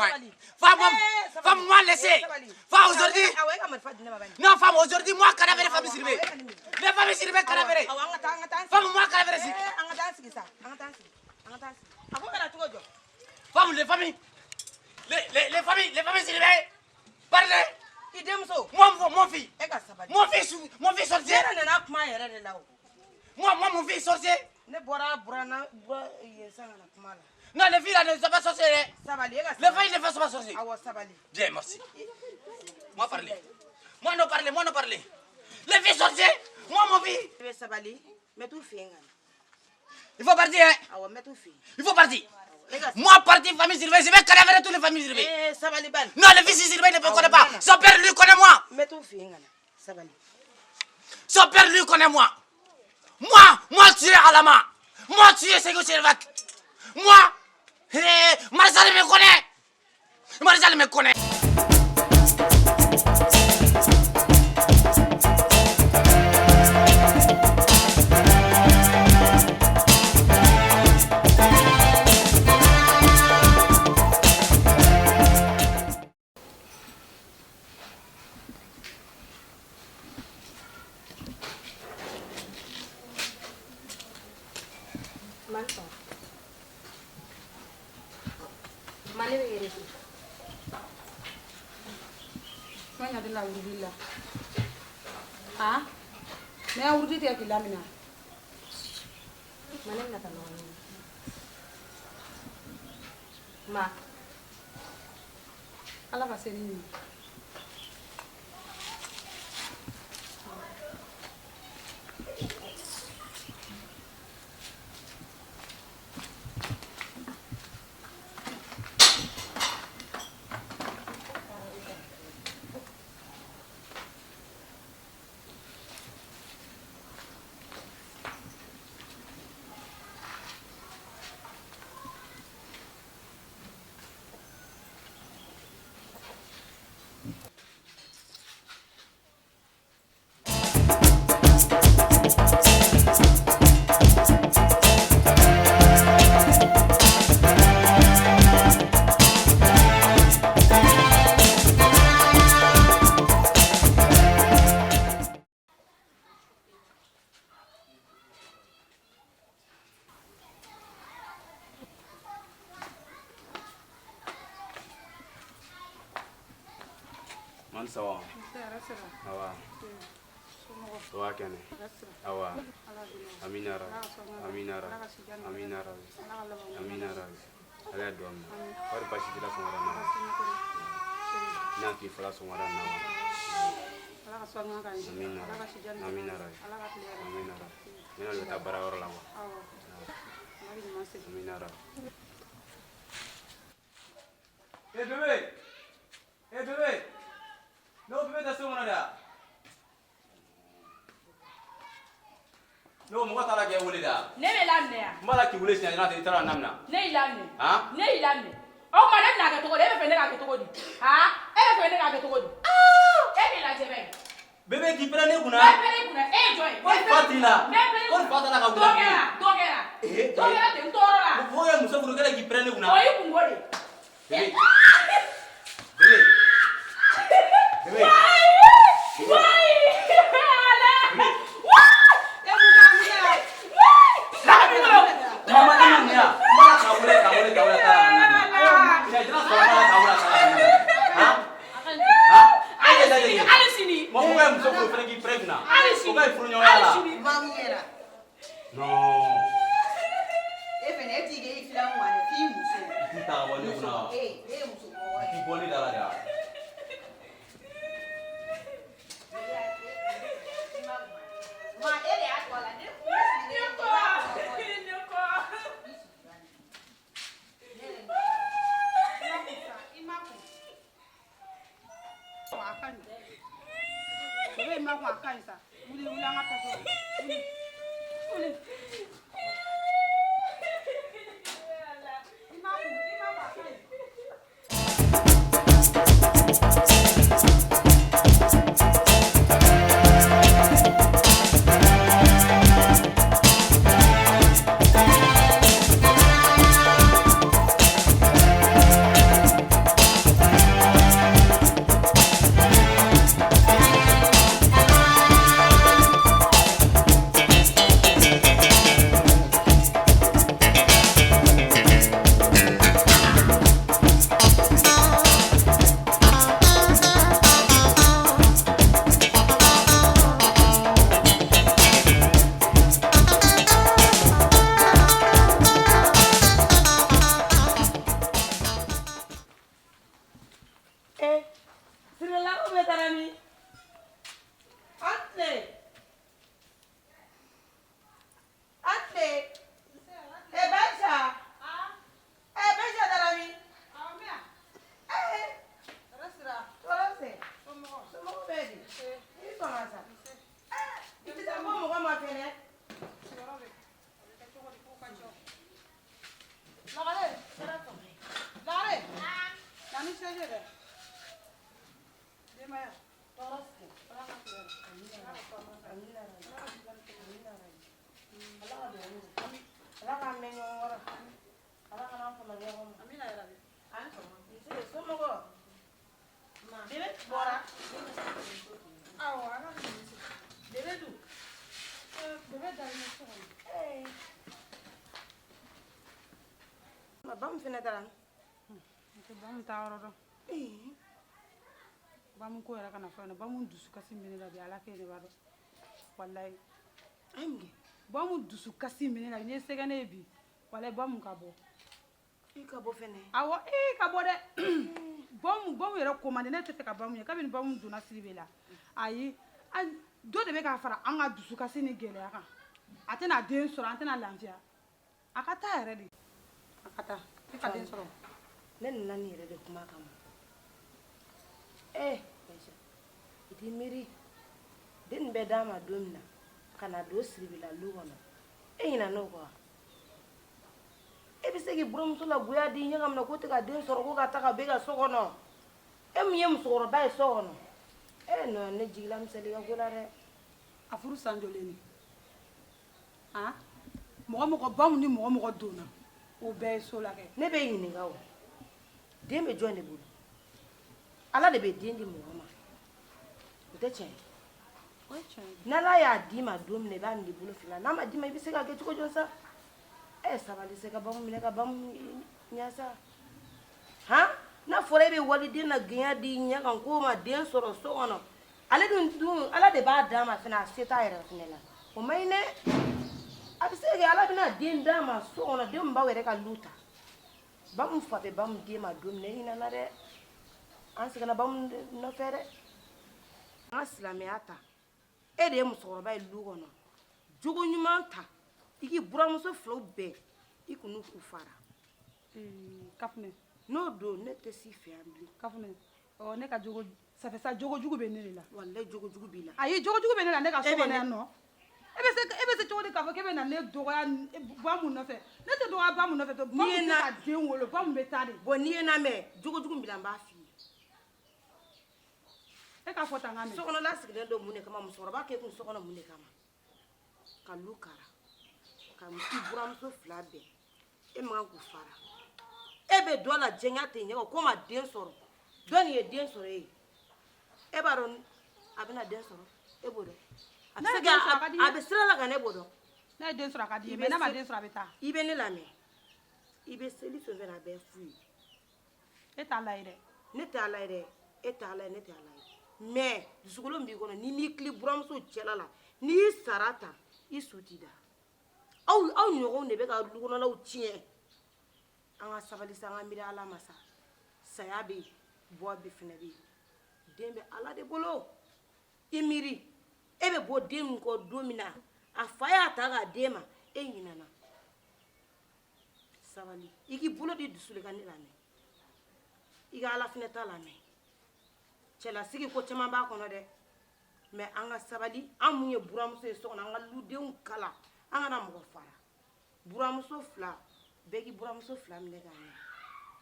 moi. Femme, femme, moi laisser. Femme aujourd'hui. Non, femme, aujourd'hui, moi, cadavre, femme Sidibé. Les femmes Sidibé, cadavre. Femme, moi, cadavre. Femme, les familles. Les familles Sidibé. Parlez. Moi, mon fils. Mon fils sorcier. Moi, mon fils sorcier. Non, les filles là ne sont pas sorcières. Les filles ne sont pas sorcières. Bien, merci. Moi, parler. Moi, non parler, moi, non parler. Les filles sorcières, moi, mon fils. Il faut partir, hein. Il faut partir. Moi, partir, famille Sylvain, je vais cadavrer toutes les familles Sylvain. Non, le fils Sylvain ne me connaît pas. Son père, lui, connaît moi. Son père, lui, connaît moi. Moi, tu es Alama. Moi, tu es Sékou Sylvain. Moi, Marisal me connaît. Marisal me connaît. Ma. Ala ka seni ɲuman. Sawa. Awa. Awa kene. Awa. Amina ra. Amina ra. Amina ra. Amina ra. Ala do amna. Wari basi dila songara na. Na ki fala songara na wa. Amina ra. Amina ra. Amina ra. Mina lo ta bara woro la wa. Amina ra. Eh bébé. Eh bébé. No bébé ta songona da. No mɔgɔ taara k'e wele da. Ne bɛ laminɛ yan. N b'a la k'i wele siɲɛ kelen i taara na. Ne y'i laminɛ. Han? Ne y'i laminɛ. O tuma ne bɛna kɛ cogo di? E bɛ fɛ ne k'a kɛ cogo di? Han? E bɛ fɛ ne k'a kɛ cogo di? E b'i lajɛ bɛ. Bébé k'i pɛrɛn ne kunna. N bɛ pɛrɛn i kunna. E ye jɔn ye? Ko fa t'i la. N bɛ pɛrɛn i kunna. Ko fa t'a la ka wuli. Dɔ kɛra. Dɔ kɛra. Dɔ kɛra ten n tɔɔrɔ la. Fo ye muso furu kɛlɛ k'i pɛrɛn ne kunna. O y'i kungo de. Bébé. Bébé. Bébé. Wayi! Ala! Mama ne ma nin ya. N b'a la k'a wele k'a wele k'a wele k'a la. Siɲɛ kelen sɔrɔ n b'a la k'a wele k'a la. Han? Han? Hali sini. Mɔgɔ ye muso furu fɛnɛ k'i pɛrɛn kunna. Hali sini. O ka ɲi furuɲɔgɔnya la. Hali sini. Non. E fɛnɛ e t'i kɛ i filan wa f'i muso. I t'i ta ka bɔ ne kunna wa? E ye muso mɔgɔ I t'i bɔ ne da la de wa? Ma e de y'a to a la ne sigilen Ne kɔ. Ne kɔ. I ma kun. A ka ɲi. Bébé i ma kun a ka ɲi sa. Wuli wuli an ka taa so. Wuli. Wuli. I ma kun i ma kun a ka ɲi. Eh, sirila bɛɛ taara min? An tile. An tile. Eh, Baisa. Eh, Baisa taara min? Eh, tɔɔrɔ tɛ. Somɔgɔw bɛ di? I sɔnna sa. Eh, i tɛ taa bɔ mɔgɔ ma fɛnɛ. Lagare. Lagare. Na ni sɛjɛ dɛ. Denbaya. Tɔɔrɔ tɛ. Ala ka tile hɛrɛ. Amina. Amina. Amina. Ala ka dugawu minɛ. Ala k'an mɛn ɲɔgɔn kɔrɔ. Ala kana an fama ɲɔgɔn ma. Amina yarabi. An sɔgɔma. Nse, somɔgɔw? Bébé bɔra. Awɔ, ala ka nin se. Bébé dun? Bébé dalen bɛ so kɔnɔ. Ee. Ma bamu fɛnɛ taara. N tɛ bamu taa yɔrɔ dɔn. Ee. Bamu ko yɛrɛ kana fɔ ɲɛna. Bamu dusukasi min bɛ ne la bi, Ala kelen de b'a dɔn. Walayi. A ye mun kɛ? Bamu dusukasi min bɛ ne la bi, n'i ye se kɛ ne ye bi, walayi bamu ka bɔ. I ka bɔ fɛnɛ. Awɔ, ee ka bɔ dɛ. Bamu yɛrɛ ko man di, ne tɛ fɛ ka bamu ye. Kabini bamu donna Siribe la, ayi, an dɔ de bɛ ka fara an ka dusukasi ni gɛlɛya kan. A tɛna den sɔrɔ, an tɛna lafiya. A ka taa yɛrɛ de. A ka taa. E ka den sɔrɔ. Ne nana nin yɛrɛ de kuma kama. Eh, Aisha, i t'i miiri. Den nin bɛ d'a ma don min na, ka na don Siribe la lu kɔnɔ. E ɲinɛna o kɔ wa? E bɛ se k'i buramuso la goya di ɲɛ ka minɛ k'o tɛ ka den sɔrɔ ko ka taa ka bɔ e ka so kɔnɔ. E min ye musokɔrɔba ye so kɔnɔ. E non, ne jigila misɛn i ka ko la dɛ. A furu san joli ye nin ye? Han? Mɔgɔ mɔgɔ bamu ni mɔgɔ mɔgɔ donna, o bɛɛ ye so la kɛ. Ne b'e ɲininka o. Den bɛ jɔn de bolo? Ala de bɛ den di mɔgɔ ma. O tɛ tiɲɛ ye? O ye tiɲɛ ye. N'Ala y'a d'i ma don min na, i b'a minɛ i bolo fila. N'a ma d'i ma, i bɛ se k'a kɛ cogo jɔn sa? E sabali se ka bamu minɛ ka bamu ɲɛ sa. Han? N'a fɔra e bɛ waliden na gɛnya di ɲɛ kan k'o ma den sɔrɔ so kɔnɔ. Ale dun Ala de b'a d'a ma fɛnɛ, a se t'a yɛrɛ fɛnɛ la. O man ɲi dɛ. A bɛ se ka kɛ Ala bɛna den d'a ma so kɔnɔ, den min b'aw yɛrɛ ka lu ta. Bamu fa bɛ bamu den ma don min na, e ɲinɛna dɛ. An seginna bamu nɔfɛ dɛ. An ka silamɛya ta. E de ye musokɔrɔba ye lu kɔnɔ. Jogo ɲuman ta. I k'i buramuso filaw bɛɛ, i kun'u k'u fara. Kafunɛ. N'o don, ne tɛ s'i fɛ yan bilen. Kafunɛ. Ɔ, ne ka jogo, ça fait ça, jogo jugu bɛ ne de la. Walayi jogo jugu b'i la. Ayi, jogo jugu bɛ ne la ne ka so E bɛ kɔnɔ ne yan nɔ. E bɛ se cogo di k'a fɔ k'e bɛ na ne dɔgɔya bamu nɔfɛ? Ne tɛ dɔgɔya bamu nɔfɛ. Bamu N'i ye tɛ na ka den wolo, bamu bɛ taa de. Bon, n'i ye na mɛn, jogo jugu min b'i la, n b'a f'i ye. E k'a fɔ tan n k'a mɛn. Sokɔnɔla sigilen don mun de kama? Musokɔrɔba k'e kun so kɔnɔ mun de kama? Ka lu kara. Ka i buramuso fila bɛɛ. E man kan k'u fara. E bɛ dɔ la jɛnya ten ɲɛ k'o ma den sɔrɔ. Dɔ nin ye den sɔrɔ e ye. E b'a dɔn a bɛna den sɔrɔ. E b'o dɔn. A bɛ N'a se ye den sɔrɔ, a ka di n ye. a bɛ sira la ka ne b'o dɔn. N'a ye den sɔrɔ, a ka di n ye. I bɛ Mais n'a ma se den sɔrɔ, a bɛ taa. I bɛ ne lamɛn. I bɛ seli fɛn fɛn na, a bɛɛ fu ye. E t'a la ye dɛ. Ne t'a la ye dɛ. E t'a la ye, ne t'a la ye. Mais dusukolo min b'i kɔnɔ, n'i m'i kilen buramuso cɛla la, n'i y'i sara ta, i su t'i da. Aw ɲɔgɔnw de bɛ ka lukɔnɔlaw tiɲɛ. An ka sabali sa, an ka miiri Ala ma sa. Saya bɛ yen, bɔ bɛ fɛnɛ bɛ yen. Den bɛ Ala de bolo. I miiri, e bɛ bɔ den min kɔ don min na, a fa y'a ta k'a d'e ma, e ɲinɛna. Sabali, i k'i bolo di dusu de ka ne lamɛn. I ka Ala fɛnɛ ta lamɛn. Cɛlasigi ko caman b'a kɔnɔ dɛ. Mais an ka sabali, an mun ye buramuso ye so kɔnɔ, an ka ludenw kala, an kana mɔgɔ fara. Buramuso fila, bɛɛ k'i buramuso fila minɛ k'a ɲɛ.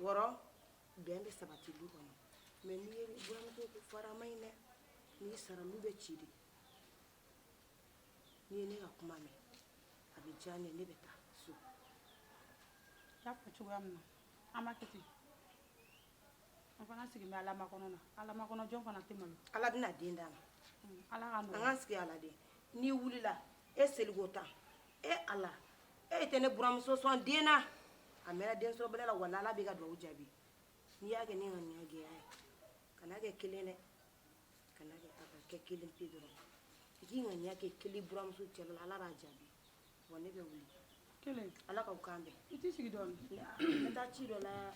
Wɔrɔ, bɛn bɛ sabati lu kɔnɔ. Mais n'i ye buramuso fara, a man ɲi dɛ. N'i sara, lu bɛ ci de. N'i ye ne ka kuma mɛn, a bɛ diya ne ye, ne bɛ taa so. I y'a fɔ cogoya min na, an b'a kɛ ten. An fana sigilen bɛ Ala makɔnɔ na. Ala makɔnɔ jɔn fana tɛ malo. Ala bɛna den d'a ma. Ala ka An nɔgɔya. k'an sigi Ala de. N'i wulila, e seliko tan. E Ala, e tɛ ne buramuso sɔn den na. A mɛnna den sɔrɔbaliya la, wala Ala b'i ka dugawu jaabi. N'i y'a kɛ ni ŋaniya gɛlɛya ye, kana kɛ kelen dɛ. Kana kɛ a ka kɛ kelen pe dɔrɔn. I k'i ŋaniya kɛ kelen buramuso cɛla la, Ala b'a jaabi. Wa ne bɛ wuli. Kelen. Ala k'aw kan bɛn. I t'i sigi dɔɔni. N bɛ taa ci dɔ la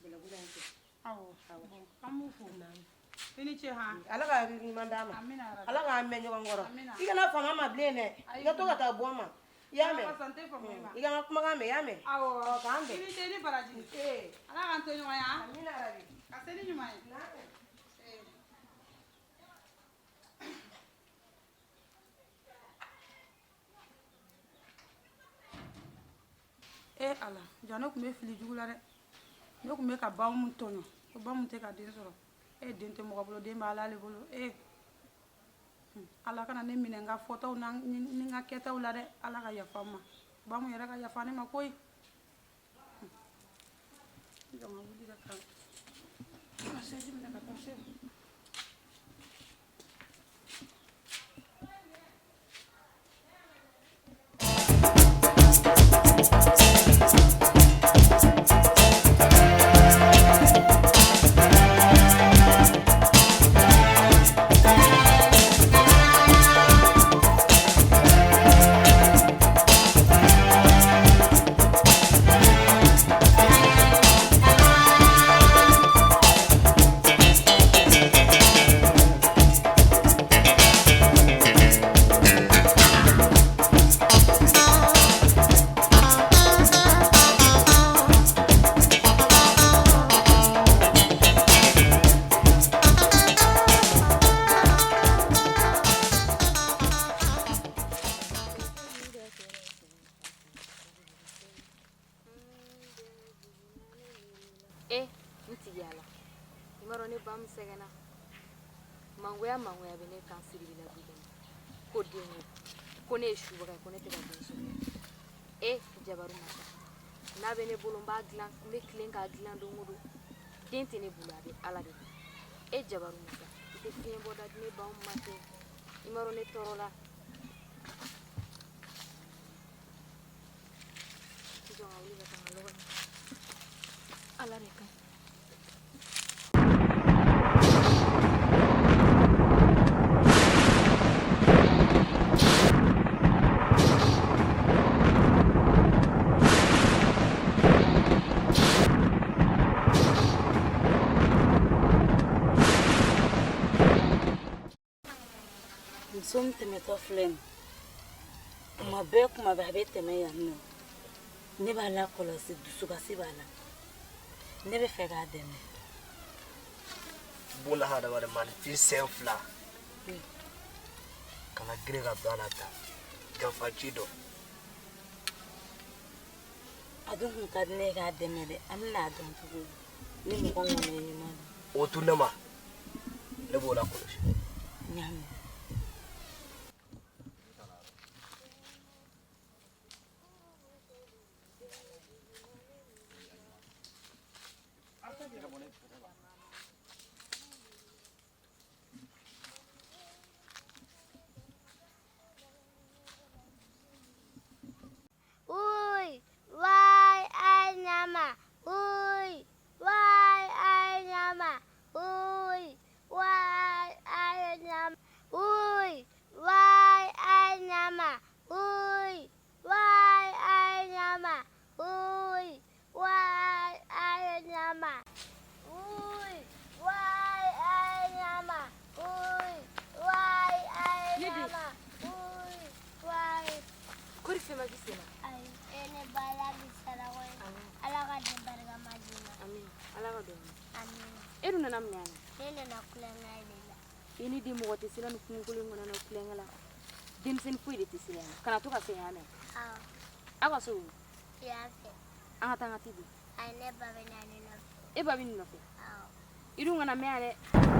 Bɛlɛkura in fɛ. Awɔ, an b'u fo. I ni ce han. Ala ka hakili ɲuman d'a ma. Amina yarabi. Ala k'an mɛn ɲɔgɔn kɔrɔ. Amina. I kana fama ma bilen dɛ. I ka to ka taa bɔ n ma. I y'a mɛn? Ala tɛ fama i ma. I ka n ka kumakan mɛn, i y'a mɛn? Awɔ. Ɔ, k'an bɛn. I ni ce, i ni baraji. Ala k'an to ɲɔgɔn ye han. Amina yarabi. Ka se ni ɲuman ye. E Ala, ja ne tun bɛ fili jugu la dɛ. Ne tun bɛ ka bamu tɔɲɔ ko bamu tɛ ka den sɔrɔ. E den tɛ mɔgɔ bolo, den bɛ Ala le bolo. E Ala kana ne minɛ n ka fɔtaw ni n ka kɛtaw la dɛ. Ala ka yafa n ma. Bamu yɛrɛ ka yafa ne ma koyi. N jɔ n ka wuli ka taa n ka sɛji minɛ ka taa se. E n tigi ala i m'a dɔn ne ba min sɛgɛnna mangoya mangoya bɛ ne kan Sidibe la bi kɔnɔ ko den ko ne ye subaga ye ko ne tɛ ka den sɔrɔ e jabaru masa n'a bɛ ne bolo n b'a dilan n bɛ tilen k'a dilan don o don den tɛ ne bolo a bɛ Ala de bolo e jabaru masa i tɛ fiɲɛ bɔ da di ne ba ma ten i m'a dɔn ne tɔɔrɔ la n jɔ n ka wuli ka taa n ka lɔgɔ ɲini Ala de ka ɲi. Muso min tɛmɛtɔ filɛ nin kuma bɛɛ kuma bɛɛ a bɛ tɛmɛ yan nɔ ne b'a la kɔlɔsi dusukasi b'a la ne bɛ fɛ k'a dɛmɛ. Buna hadamaden maaninfin sen fila kana girin ka don a la tan janfaci dɔ. A dun kun ka di ne ye k'a dɛmɛ dɛ an bɛna a dɔn cogo di ni mɔgɔ ŋaniya ɲuman don. O tun ne ma ne b'o la kɔlɔsi. N y'a mɛn. Uy, wai ai nama. Uy, wai ai nama. Uy, wai ai nama. Uy, wai ai nama. Uy, wai ai nama. Uy, wai ai nama. Uy, wai ai nama. Uy, wai ai nama. Uy, wai. Kori fɛn ma k'i sen na? Ayi, e ne ba Ala k'i sara ko ye. Ala ka den barikama d'i ma. Amina. Ala ka dɔn. Amina. E dun nana mun na yan? Ne nana kulonkɛ de la. I ni den mɔgɔ tɛ se la nin kungokolon in kɔnɔ na kulonkɛ la. Denmisɛnnin foyi de tɛ se yan. Kana to ka se yan mɛn. Awɔ. Aw ka so wo? Yan fɛ. An ka taa an ka t'i di. Ayi, ne ba bɛ na ne nɔfɛ. E ba bɛ nin nɔfɛ? Awɔ. I dun kana mɛn yan dɛ.